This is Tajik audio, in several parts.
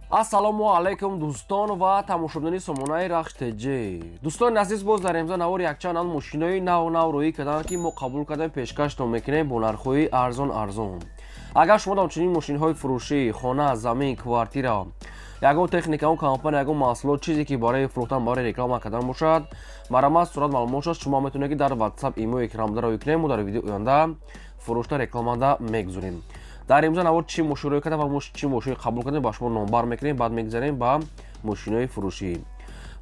Ассалому алайкум, дӯстон ва тамошобинони сомонаи Рахш ТЖ. Дӯстони азиз, боз дар имза навор якчанд ан мошинои нав нав рӯӣ карданд, ки мо қабул кардем, пешкаштон мекунем бо нархҳои арзон арзон. Агар шумо дар чунин мошинҳои фурӯшӣ, хона, замин, квартира, ягон техника, он компания, ягон маҳсулот, чизе ки барои фурӯхтан, барои реклама кардан бошад, марҳамат, сурат, маълумот шуд, шумо метавонед, ки дар WhatsApp, имо экранда рӯй кунем. Мо дар видео оянда фурӯшта, рекламада мегузорем. Дар имза навор чӣ мошин рӯй кардам ва мо чӣ мошин қабул кардем, ба шумо номбар мекунем. Баъд мегузарем ба мошинои фурӯшӣ.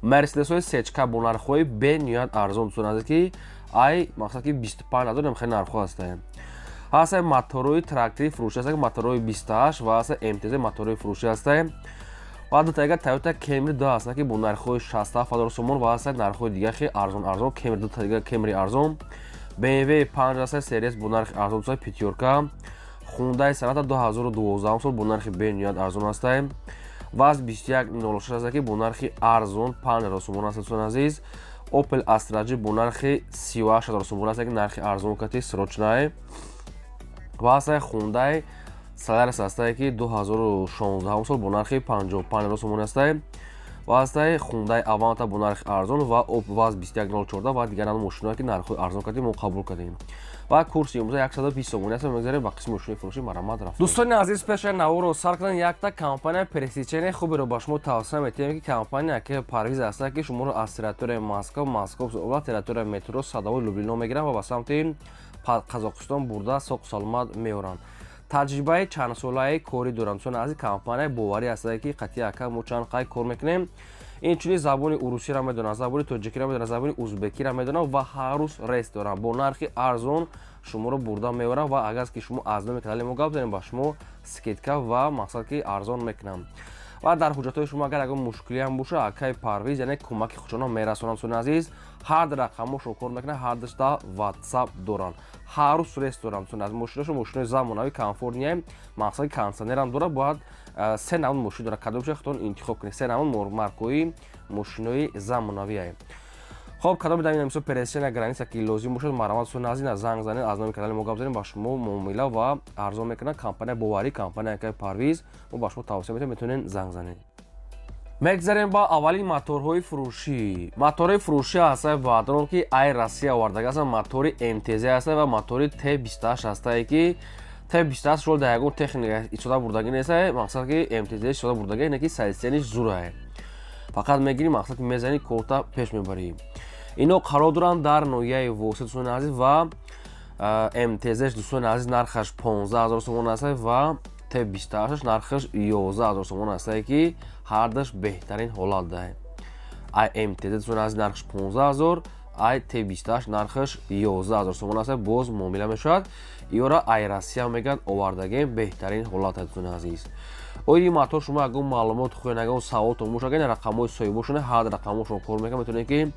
Мерседесҳои сечка бо нархҳои бениҳоят арзон, дӯстон азиз, ки ай мақсад ки 25 000 хеле нархҳо ҳастанд. Ҳаста моторҳои трактори фурӯшӣ ҳаста, моторҳои 28, ва ҳаста МТЗ моторҳои фурӯшӣ ҳастанд, ва дутаига Тойота Кемри ду ҳастанд, ки бо нархҳои 67 000 сомон, ва ҳаста нархҳои дига хеле арзон арзон, Кемри, дута дига Кемри арзон, BMW 5 ҳаста сериес бо нархи арзон, пятёрка, Хундай Соната 2012 сол бо нархи бениҳоят арзон ҳастанд, ВАЗ 2106 аст, ки бо нархи арзон 5000 сомон аст, дӯстони азиз. Opel Astra G бо нархи 38 000 сомон аст, ки нархи арзон кати срочный, ва ҳастаи Хундай Солярис ҳастае, ки 2016 сол бо нархи 55 000 сомон ҳастае, ва ҳастаи Хундай Аванта бо нархи арзон, ва ВАЗ 2104, ва дигар мошиное, ки нархҳои арзон кардем, мо қабул кардем, ва курси имрӯза 120 сомонӣ аст. Мегзарем ба қисми мошинои фурӯшӣ. Марҳамат, рафт. Дӯстони азиз, пешаи наворро сар кардан якта компания пересечение хуберо ба шумо тавсия метиҳем, ки компания ки Парвиз аста, ки шуморо аз территорияи Москва, Московская область, территорияи метро Садовой, Люблино мегиранд ва ба самти Қазоқистон бурда, соқу саломат меоранд. Таҷрибаи чандсолаи корӣ доранд. Дӯстони азиз, компания боварӣ ҳастае, ки қатъи ака мо чанд қай кор мекунем. Инчунин забони урусиро медонанд, забони тоҷикиро медонанд, забони узбекиро медонанд ва ҳар рӯз рейс доранд. Бо нархи арзон шуморо бурда меоранд, ва агар ки шумо аз номи канали мо гап занем, ба шумо скидка ва мақсад ки арзон мекунам. Ва дар ҳуҷҷатҳои шумо агар ягон мушкилиам боша, акаи Парвиз, яъне кӯмаки худшона мерасонанд. Дӯстони азиз, ҳар рақамошон кор мекунанд, ҳар душта WhatsApp доранд, ҳар рӯз рейс доранд. Дӯстони азиз, мошинашон мошинои замонавӣ, комфортный, мақсади кондиционерам дорад. Бояд се намуд мошин дорад, кадомша худтон интихоб кунед. Се намуд маркои мошинои замонавие. Хоб, кадоме дар ин мисол пересечения граница ки лозим бошад, марҳамат, дӯстони азиз, занг занед, аз номи канали мо гап занед, ба шумо муомила ва арзон мекунад. Компания боварӣ, компания акаи Парвиз, мо ба шумо тавсия метавонем, метавонед занг занед. Мегзарем ба аввалин моторҳои фурӯшӣ. Моторҳои фурӯшӣ ҳастаи баъдрон, ки ай Россия овардага ҳастанд. Мотори МТЗ ҳастае ва мотори Т28 ҳастае, ки Т28 шол дар ягон техника истифода бурдагӣ нестае. Мақсад ки МТЗ истифода бурдагӣ не, ки состояние ш зурае. Фақат мегирӣ, мақсад ки мезанӣ, корта пеш мебарӣ. Ино қарор доранд дар ноҳияи Восеъ, дӯстони азиз, ва МТЗ, дӯстони азиз, нархаш 15 000 сомон ҳастае ва Т28 нархаш 11 000 сомон ҳастае, ки ҳардаш беҳтарин ҳолат дае. Ай МТЗ, дӯстони азиз, нархаш 15 000, ай Т28 нархаш 11 000 сомон аст, боз муомила мешавад. Иёра ай Россия мегӯяд овардагем, беҳтарин ҳолат, дӯстони азиз. Оиди мотор шумо ягон маълумот хоҳед, ягон саволтон бошад, агар рақамҳои соҳибошон, ҳар рақамҳошон кор мекунад, метавонед, ки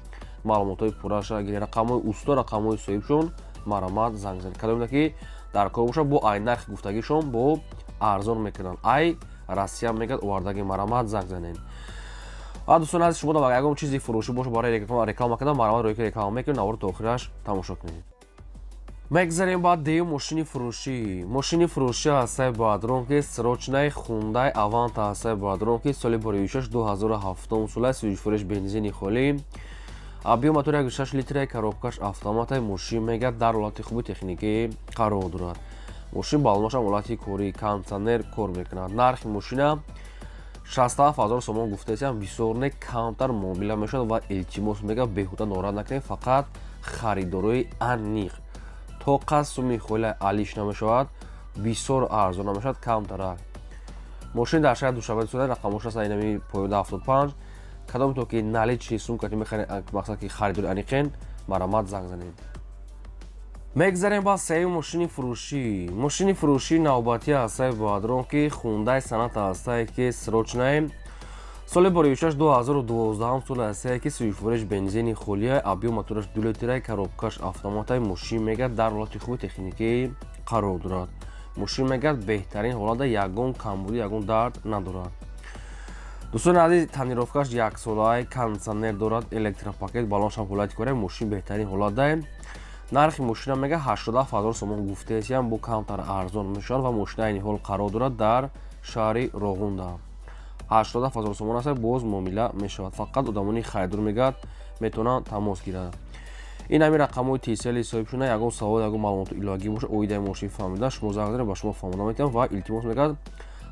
маълумотҳои пурраша гиред. Рақамҳои усто, рақамҳои соҳибшон, марҳамат, занг занед. Кадоме ки дар кор бошад, бо ай нархи гуфтагишон бо арзон мекунанд. Ай Россия мегӯяд овардаги, марҳамат, занг занед. Ва дӯстони азиз, шумо ягон чизи фурӯшӣ бошад, барои реклама кардан, марҳамат, рӯи ки реклама мекунед, наворо то охираш тамошо кунед. Мегзарем ба дуюм мошини фурӯшӣ. Мошини фурӯшӣ ҳастаи баъдрон, ки срочный Хундай Аванта ҳастаи баъдрон, ки соли боришаш 2007 сола, сӯзишвориш бензини холӣ, объём мотор 1,6 литра, коробкаш автоматай. Мошин мегӯяд дар ҳолати хуби техникӣ қарор дорад. Мошин балонашам ҳолати корӣ, кондиционер кор мекунад. Нархи мошина 67 000 сомон гуфтаистам, бисёр не, камтар муомила мешавад. Ва илтимос мегӯяд, беҳуда норат накунед, фақат харидорои аниқ. То қад суми хола алиш намешавад, бисёр арзон намешавад, камтарак. Мошин дар шаҳри Душанбе сура, рақамош аст айнами поёда 75. Кадом то ки наличный сумкати мехаред, мақсад ки харидори аниқен, марҳамат, занг занед. Мегзарем ба сеюм мошини фурӯшӣ. Мошини фурӯшӣ навбатӣ ҳастаи баъдрон, ки Хундай Соната ҳастае, ки срочный, соли боришаш 2012 сол ҳастае, ки сӯзишвориш бензини холия, объём мотораш 2 литра, коробкаш автоматай. Мошин мегӯяд дар ҳолати хуби техникӣ қарор дорад. Мошин мегӯяд беҳтарин ҳолатда, ягон камбудӣ, ягон дард надорад. Дӯстони азиз, тонировкаш яксолаи, кондиционер дорад, электропакет, балоншам ҳолати кора, мошин беҳтарин ҳолатдае. Нархи мошина мега 87 000 сомон гуфтаесиям, бо камтар арзон мешавад. Ва мошина айни ҳол қарор дорад дар шаҳри Роғунда. 87 000 сомон аст, боз муомила мешавад. Фақат одамони харидор мегӯяд метавонанд тамос гиранд. Ин ҳамин рақамҳои тисели соҳибшуна. Ягон савол, ягон маълумоти иловагӣ бошад оидаи мошин фаҳмида, шумо занг занед, ба шумо фаҳмонда метавонам. Ва илтимос мегӯяд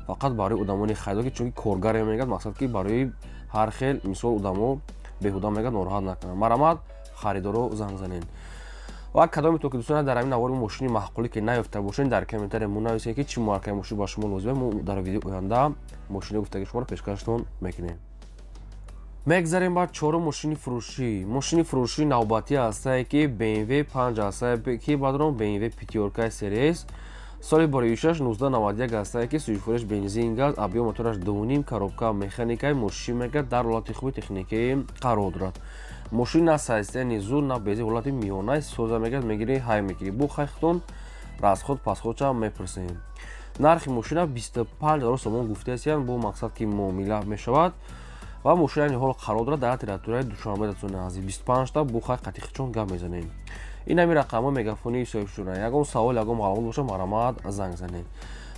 фақат барои одамони харидор, ки чунки коргаре мегӯяд, мақсад ки барои ҳар хел мисол одамо беҳуда мегӯяд нороҳат накунанд. Марҳамат, харидоро занг занед. Ва кадометон ки дӯстон дар ҳамин навори мошини маъқулӣ ки наёфта бошед, дар комментария мо нависед, ки чӣ маркаи мошин ба шумо лозима, мо дар видеои оянда мошини гуфтаги шуморо пешкаштон мекунем. Мегзарем ба чорум мошини фурӯшӣ. Мошини фурӯшии навбатӣ ҳастае, ки BMW 5 ҳастае, ки баъдрон BMW пятёркаи серия S, соли бароишаш 1991 ҳастае, ки сӯзишвориш бензин, газ, объём мотораш 2,5, коробка механикаи. Мошин мегӯяд дар ҳолати хуби техникӣ қарор дорад. Мошин на состояние зур, на бези, ҳолати миёнаи соза мегӯяд, мегирӣ, ҳай мекунӣ, бу хайхтон расход пасходча мепурсем. Нархи мошина 25 000 сомон гуфтаесиян, бо мақсад ки муомила мешавад. Ва мошина айни ҳол қарор дорад дар территорияи Душанбе. Дастуни азиз, 25та бухай қатиқчон гап мезанем. Ин ҳамин рақамҳо мегафонии соҳибшуна. Ягон савол, ягон маълумот боша, марҳамат, занг занед.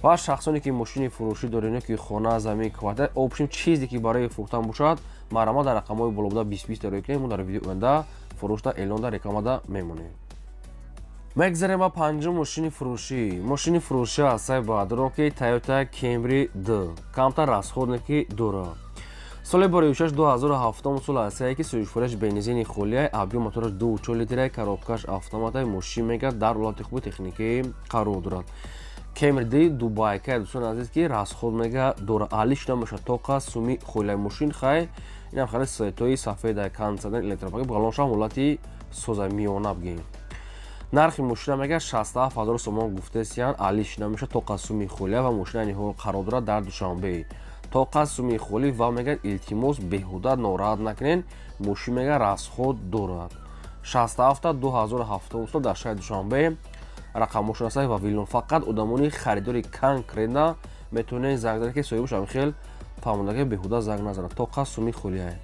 Ва шахсоне ки мошини фурӯшӣ доред, ки хона, замин, квартира, общем, чизе ки барои фурӯхтан бошад, марҳамат, дар рақамҳои боло буда 20 20 дарои кунед, мо дар видеои оянда фурӯшда эълонда рекламада мемонем. Мегзарем ба панҷум мошини фурӯшӣ. Мошини фурӯшӣ ҳастаи баъдро ки Toyota Camry D, камтар расходне ки дорад. Соли бароишаш 2007 сол ҳастае, ки сӯзишвориш бензини холия, объём мотораш 2,4 литра, коробкаш автомата. Мошин мегӯяд дар ҳолати хуби техникӣ қарор дорад. Camry D дубайка, дӯстони азиз, ки расход мега дорад, алиш намешавад, тоқа суми холияи мошин. Хай, инам хеле светои сафеда, кондитсионер, электропакет, балоншам ҳолати соза, миёна бигем. Нархи мошина мега 67 000 сомон гуфтесиян, алиш намешавад, тоқа суми холия. Ва мошина айни ҳол қарор дорад дар Душанбе, тоқа суми холӣ. Ва мегӯяд, илтимос, беҳуда нороҳат накунед, мошин мега расход дорад. 67 2007 сол, дар шаҳри Душанбе рақамҳошон аст ва вилон. Фақат одамони харидори конкретно метавонед занг занед, ки соҳибаш ҳам хел фаҳмонда, ки беҳуда занг назанад, тоқа суми холияе.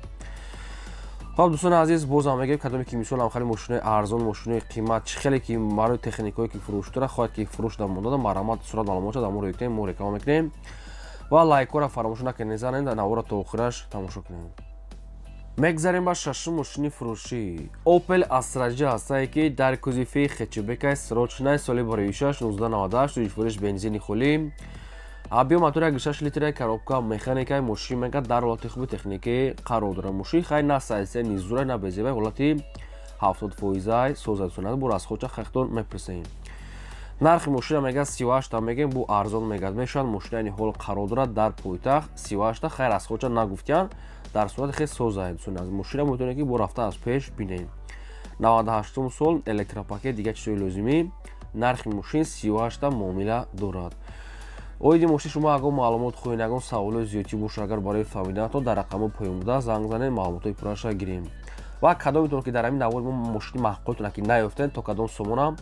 Хоб, дӯстони азиз, бозам мегӯем, кадоме ки мисол ҳам хеле мошинои арзон, мошинои қимат, чӣ хеле ки барои техникое ки фурӯш дора, хоҳад ки фурӯш дамондада, марҳамат, сурат маълумотша дар мо рӯй кунем, мо реклама мекунем. Ва лайкҳоро фаромӯш накунед, занед, навора то охираш тамошо кунед. Мегзарем ба шашум мошини фурӯшӣ. Opel Astra J ҳастае, ки дар кузови хэтчбекай, срочный, соли бароишаш 1998, сӯзишвориш бензини холӣ, объём мотор 1,6 литра, коробка механикаи. Мошин мега дар ҳолати хуби техникӣ қарор дорад. Мошин хай на состояние зура, на безебай, ҳолати 70 фоизай созасонад, бо расходча хехтон мепурсем. Нархи мошина мега 38та мегем, бу арзон мегад мешавад. Мошина айни ҳол қарор дорад дар пойтахт. 38та хайр расходча нагуфтиян, дар сурати хел соза. Дӯстони азиз, мошина метавонед ки бо рафта аз пеш бинед. 98 сол, электропакет, дигар чизҳои лозимӣ. Нархи мошин 38та, муомила дорад. Оиди мошин шумо ягон маълумот хоҳед, ягон саволои зиёдтӣ бошад, агар барои фаҳмиданатон, дар рақамҳои поён буда занг занед, маълумотҳои пурраша гирем. Ва кадометон ки дар ҳамин навори мо мошини маъқултон ки наёфтед, то кадом сомонам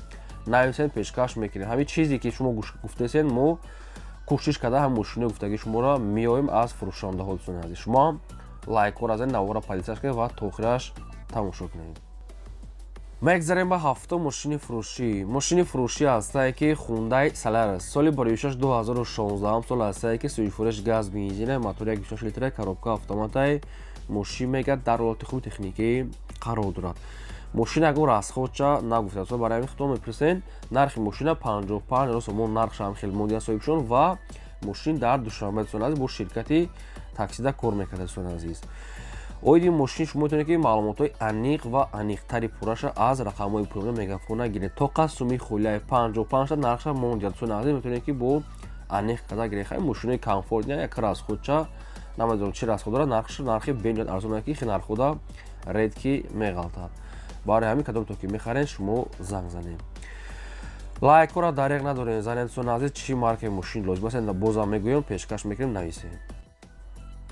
нависед, пешкаш мекунем. Ҳамин чизе ки шумо гуфтесед, мо кӯшиш карда ҳам мошинои гуфтагии шуморо меоем аз фурӯшандаҳо. Дӯстони азиз, шумо ҳам лайкҳоро занед, навора подписаться кунед ва то охираш тамошо кунед. Мегзарем ба ҳафтум мошини фурӯшӣ. Мошини фурӯшӣ ҳастае ки Хундай Солярис, соли бароишаш 2016 сол ҳастае, ки сӯзишвориш газ, бензина, мотори 1,6 литра, коробка автоматай. Мошин мегӯяд дар ҳолати хуби техникӣ қарор дорад. Мошин ягон расходча нагуфтааст, барои ҳамин худтон мепурсед. Нархи мошина 55 000 сомон, нархшам хел модия соҳибшон. Ва мошин дар Душанбе, дӯстони азиз, бо ширкати таксида кор мекард. Дӯстони азиз, оиди мошин шумо метавонед ки маълумотҳои аниқ ва аниқтари пурраша аз рақамҳои поёна мегафона гиред. Тоқа суми холияи 55та нархша мондия. Дӯстони азиз, метавонед ки бо аниқ карда гиред. Хай, мошинои комфортный як расходча намедонам чӣ расход дорад, нархш нархи бениҳоят арзон, ки хе нархода редки меғалтад. Барои ҳамин кадомтон ки мехаред, шумо занг занед, лайкҳоро дареғ надорем, занед. Дӯстони азиз, чӣ маркаи мошин лозим аст, бозам мегӯям, пешкаш мекунем, нависед.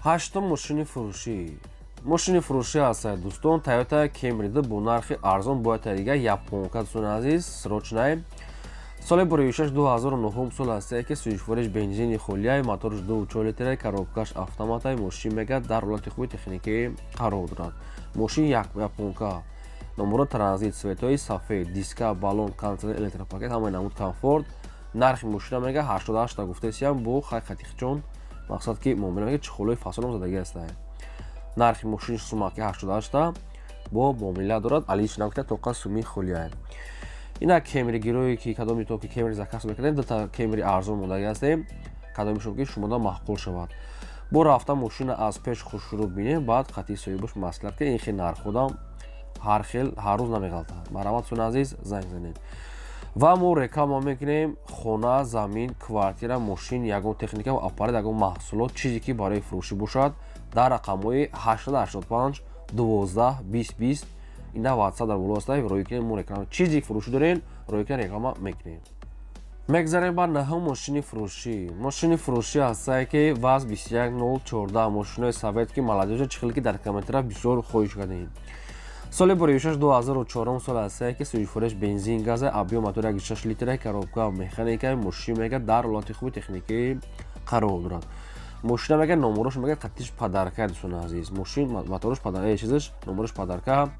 Ҳаштум мошини фурӯшӣ. Мошини фурӯшӣ ҳаст, дӯстон, Toyota Camry бо нархи арзон, бояд дига японка, дӯстони азиз, срочный, соли бароишаш 2009 сол ҳастае, ки сӯзишвориш бензини холияй, моторш 2,4 литра, коробкаш автоматай. Мошин мегӯяд дар ҳолати хуби техникӣ қарор дорад. Мошин японка, номеро транзит, цветои сафед, диска, баллон, кондитсионер, электропакет, ҳамаи намуд комфорт. Нархи мошина мега 88та гуфтесиям, бо хай қатиқчон Мақсад ки муомила мекунад, чехолои фасонам задаги ҳастанд. Нархи мошини сумаки 88 бо муомила дорад, алиш накунад, тоқа суми холия. Ина Кемри гирое ки кадоми то ки Кемри заказ мекардем, дута Кемри арзон мондаги ҳастем, кадомишон ки шумода маъқул шавад. Бо рафта мошина аз пеш хушрӯ бинем, баъд қатъи соҳибаш маслиҳат ки ин хел нарходам ҳар хел ҳар рӯз намеғалтад. Марҳамат, суни азиз, занг занед. Ва мо реклама мекунем хона, замин, квартира, мошин, ягон техника ва аппарат, ягон маҳсулот, чизе ки барои фурӯшӣ бошад, дар рақамҳои 885 12 20 20. Ина WhatsApp дар боло аста, рӯй кунем, мо реклама чизе фурӯшӣ дорем, рӯй кунем, реклама мекунем. Мегзарем ба наҳум мошини фурӯшӣ. Мошини фурӯшӣ ҳастае ки ВАЗ 21014, мошинои советский молодёжи, чихеле ки дар комментария бисёр хоҳиш кардем. Соли буришаш 2004 сол ҳастае ки сӯзишвориш бензин, газа, объём мотор 1,6 литра, коробка механика. Мошин мега дар ҳолати хуби техникӣ қарор дорад. Мошина мега номерош мега қатиш подарка, дӯстони азиз. Мошин моторш подарка, чизаш номерош подарка,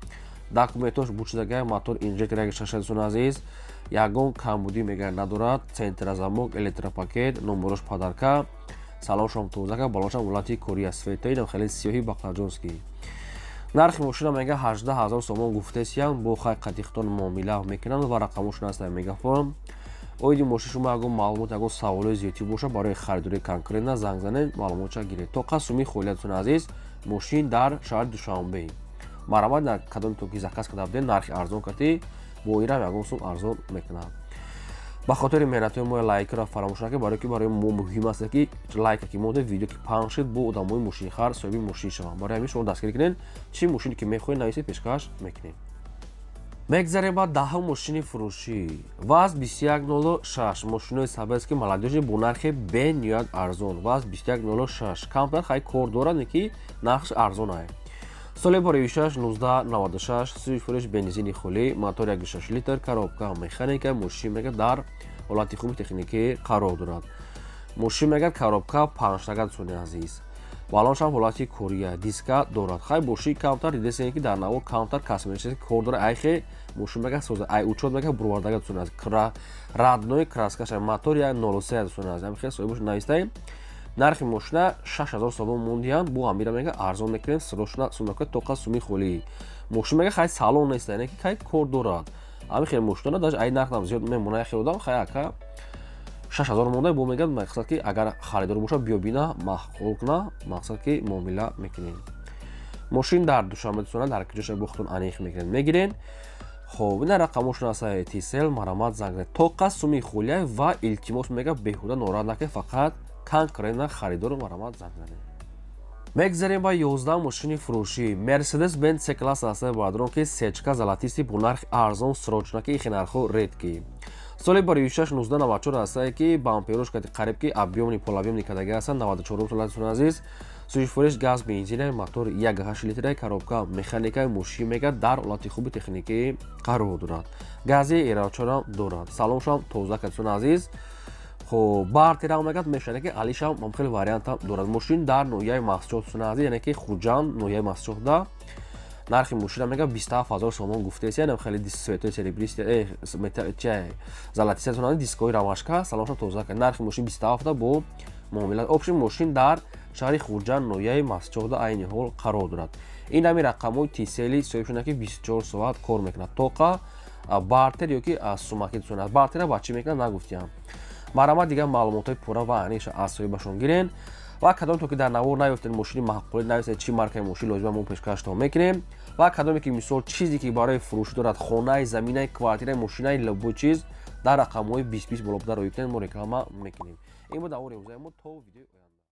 документош бучидага, мотор инжектор 1,6, дӯстони азиз, ягон камбудӣ мега надорад, центрозамок, электропакет, номерош подарка, салоншам тозака, балоншам ҳолати кория, светои хеле сиёҳи баклажонский. Нархи мошина мега 18 000 сомон гуфтесиян, бо хай қатихтон муомила мекунанд ва рақамошон аст Мегафон. Оиди мошин шумо ягон маълумот, ягон саволои зиёдтӣ боша, барои харидории конкретно занг занед, маълумотша гиред. Тоқа суми холиятон азиз, мошин дар шаҳри Душанбе. Марҳамат, кадоми то ки заказ карда будем, нархи арзон кардӣ, бо ирам ягон сум арзон мекунад. Ба хотири меҳнатҳои мо лайкро фаромӯш накунед, барое ки барои мо муҳим аст ки лайка ки монда, видео ки паҳн шуд, бо одамои мошинхар соҳиби мошин шаванд. Барои ҳамин шумо дастгирӣ кунед, чӣ мошине ки мехоҳед, нависед, пешкаш мекунем. Мегзарем ба даҳум мошини фурӯшӣ. ВАЗ 2106, мошинои советский молодёжи бо нархи бениҳоят арзон. ВАЗ 2106 камтар хай кор дорад, ки нархш арзон ай. Соли боревишаш 1996, сӯзишвориш бензини холӣ, мотор 1,6 литр, коробка механика. Мошин мега дар ҳолати хуби техникӣ қарор дорад. Мошин мега коробка панҷтага, дӯстони азиз, балоншам ҳолати кория, диска дорад. Хай боши камтар дидесен ки дар навор камтар косметический кор дорад, айхе мошин мега соза, ай учёт мега бурвардага, дӯстони азиз, родной краскаша, мотор 1,03, дӯстони азиз, ҳамин хел соҳибаш навистаем. Нархи мошина 6000 сомон мондиҳанд, бо ҳамира мега арзон мекунем, срочно сумака, тоқа суми холӣ. Мошин мега хай салон нест, яъне ки хай кор дорад. Ҳамин хел мошинара даже ай нархам зиёд мемона, хел одам хай ака 6000 монда, бо мегӯяд, мақсад ки агар харидор боша, биё бина, маъқул куна, мақсад ки муомила мекунем. Мошин дар Душанбе, дӯстона, дар куҷоша бо худтон аниқ мекунед, мегирен. Хоб, ина рақамошон аст Тисел, марҳамат, занг занед. Тоқа суми холия ва илтимос мега беҳуда нороҳат накунед, фақат конкретно харидору марҳамат занг занед. Мегзарем ба 11 мошини фурӯшӣ. Мерседес Бенз С класс аст, бародарон, ки сечка золотистый бо нархи арзон, срочно, ки ихи нархҳо редкий. Соли барои 1994 ҳастае ки бамперош кати қариб ки объёмный, полуобъёмный кадаги ҳастанд. 94 сол, дӯстони азиз, сӯзишвориш газ, бензина, мотор 1,8 литра, коробка механика. Мошин мега дар ҳолати хуби техникӣ қарор дорад, гази эрочорам дорад, салоншам тоза, дӯстони азиз. Хоб, бартерам мегӯяд мешавад, ки алишам хеле вариантам дорад. Мошин дар ноҳияи Мастчоҳ, дӯстони азиз, яъне ки Хуҷанд, ноҳияи Мастчоҳда. Нархи мошина мега 27 000 сомон гуфтеси, яъне хеле цветои серебристый, золотистый, дискои ромашка, салоншам тоза. Нархи мошин 27 бо муомила. Общий мошин дар шаҳри Хуҷанд, ноҳияи Мастчоҳда айни ҳол қарор дорад. Ин ҳами рақамҳои Тисели соҳиб шуда ки 24 соат кор мекунад. Тоқа бартер ё ки сумаки, дӯстони, бартера ба чӣ мекунад, нагуфтиям. Марҳамат, дигар маълумотҳои пурра ва аниқша аз соҳибашон гирен. Ва кадом то ки дар навор наёфтед мошини маъқулӣ, нависед, чӣ маркаи мошин лозима, мо пешкаштон мекунем. Ва кадоме ки мисол чизе ки барои фурӯшӣ дорад, хонаи, заминаи, квартираи, мошинаи, любой чиз, дар рақамҳои 20 20 боло буда роӣ кунед, мо реклама мекунем. Ин буд навори имрӯзаи мо. То видеои.